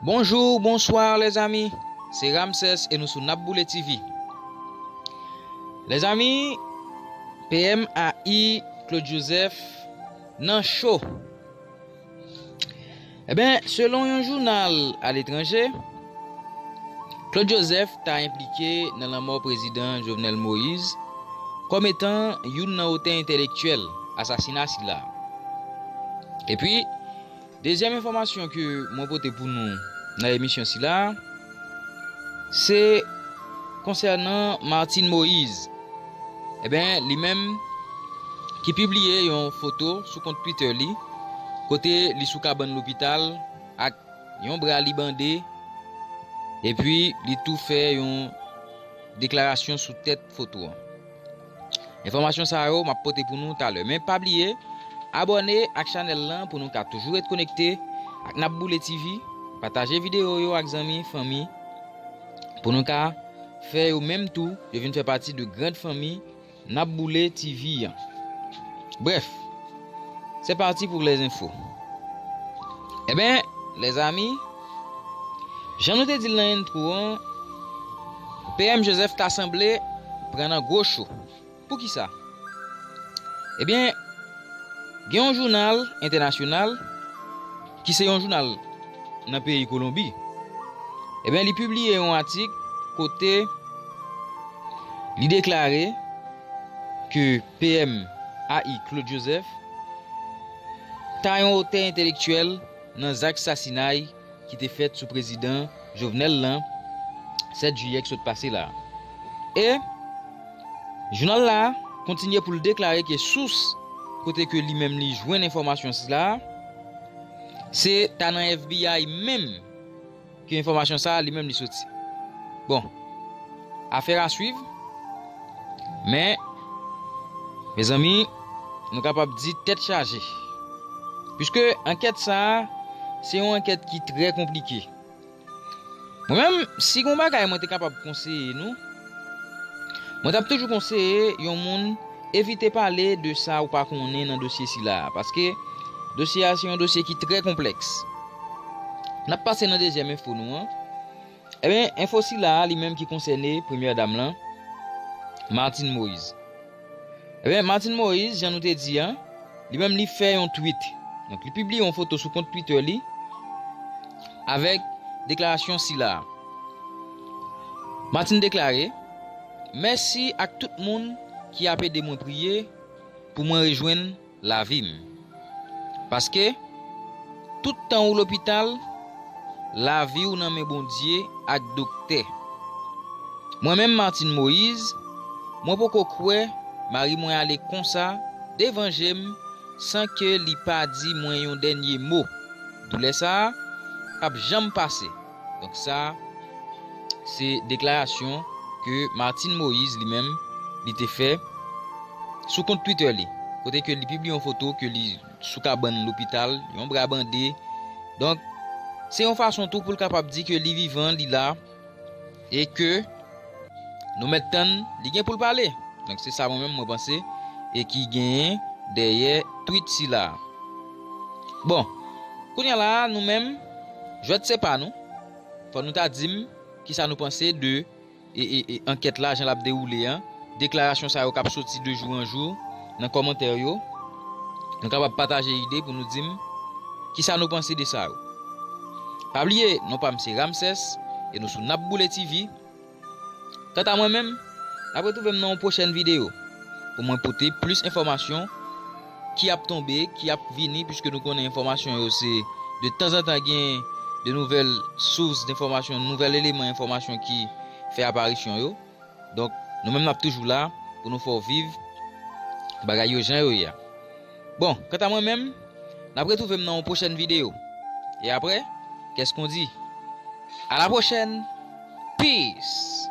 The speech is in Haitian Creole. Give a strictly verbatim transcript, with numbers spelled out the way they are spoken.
Bonjou, bonswa, lèzami. Se Ramsès e nou sou N ap Boule T V. Lèzami, P M A I Claude Joseph nan cho. Ebyen, selon yon jounal aletranje, Claude Joseph ta enplike nan lanmò prezidan Jovenel Moïse kòm etan youn nan otè entèlektyèl asasina sila. Epi, dezyèm enfòmasyon ke mwen pote pou nou nan emisyon sila, se konsènan Martine Moïse. Ebyen, li menm ki pibliye yon foto sou kont Twitter li, kote li sou kabann lopital ak yon bra li bande, epi li tou fè yon deklarasyon sou tèt foto an. Enfòmasyon sa yo, m ap pote pou nou talè. Men pa bliye, abòne ak chanèl lan pou nou ka toujou ret konekte ak N ap Boule T V, pataje videyo yo ak zanmi, fanmi, pou nou ka fè yo menm tou, yo vin fè pati de grand fanmi N ap Boule T V an. Brèf, c'est parti pour les infos. Ebyen, lèzami, jan nou te di l nan entwo an, P M Joseph ta sanble pran nan gwo cho. Poukisa? Ebyen, gen yon jounal entènasyonal ki se yon jounal nan peyi Kolonbi. Ebyen, li pibliye yon atik kote li deklare ke P M A I Claude Joseph ta yon otè entèlektyèl nan zak sasinay ki te fèt sou prezidan Jovenel lan sèt jiyè k sot pase la. E jounal la kontinye pou l deklare ke sous kote ke li menm li jwenn enfòmasyon sila, se ta nan F B I menm ke enfòmasyon sa a li menm li soti. Bon, afè a swiv, men, mezanmi, nou kapab di tèt chaje. Piske ankèt sa a, se yon ankèt ki trè konplike. Mwen menm, si gon bagay mwen te kapab konseye nou, mwen t ap toujou konseye yon moun evite pale de sa ou pa konnen nan dosye sila a, paske dosye a se yon dosye ki trè konplèks. N ap pase nan dezyèm enfo nou an. Ebyen, enfo sila a, li menm ki konsène premyè dam lan, Martine Moïse. Ebyen, Martine Moïse, jan nou te di an, li menm li fè yon tweet. Donk, li pibliye yon foto sou kont Twitter li avèk deklarasyon sila a. Martine deklare, mèsi ak tout moun ki ap ede mwen priye pou mwen rejwenn lavi m. Paske, tout tan ou lopital, lavi w nan men Bondye ak doktè. Mwen menm, Martine Moïse, mwen poko kwè mari mwen ale konsa devan je m san ke li pa di mwen yon dènye mo. Doulè sa a p ap janm pase. Donk sa, se deklarasyon ke Martine Moïse li menm, li te fè sou kont Twitter li, kote ke li pibliye yon foto ke li sou kabann lopital, yon bra bande. Donk, se yon fason tou pou l kapab di ke li vivan, li la, e ke nou mèt tann li gen pou l pale. Donk, se sa mwen menm mwen panse e ki genyen dèyè tweet sila. Bon, kounye a la, nou menm, jwèt se pa nou. Fò nou ta di m kisa nou panse de e, e, e, ankèt la, jan l ap dewoule an, deklarasyon sa yo k ap soti de jou an jou nan kòmantè yo. Nou kapab pataje ide pou nou di m kisa nou panse de sa yo. Pa bliye, non pa m se Ramsès e nou sou N ap Boule T V. Kanta mwen menm, n ap retwouve m nan yon pwochèn videyo pou mwen pote plis enfòmasyon ki ap tonbe, ki ap vini, piske nou konnen enfòmasyon yo se de tanzantan gen de nouvèl sous denfòmasyon, nouvèl eleman enfòmasyon ki fè aparisyon yo. Donk, nou menm n ap toujou la pou nou fè w viv bagay yo jan yo ye a. Bon, kanta mwen menm, n ap retwouve m nan yon pwochèn videyo. E apre, qu'est-ce qu'on dit? À la prochaine. Peace.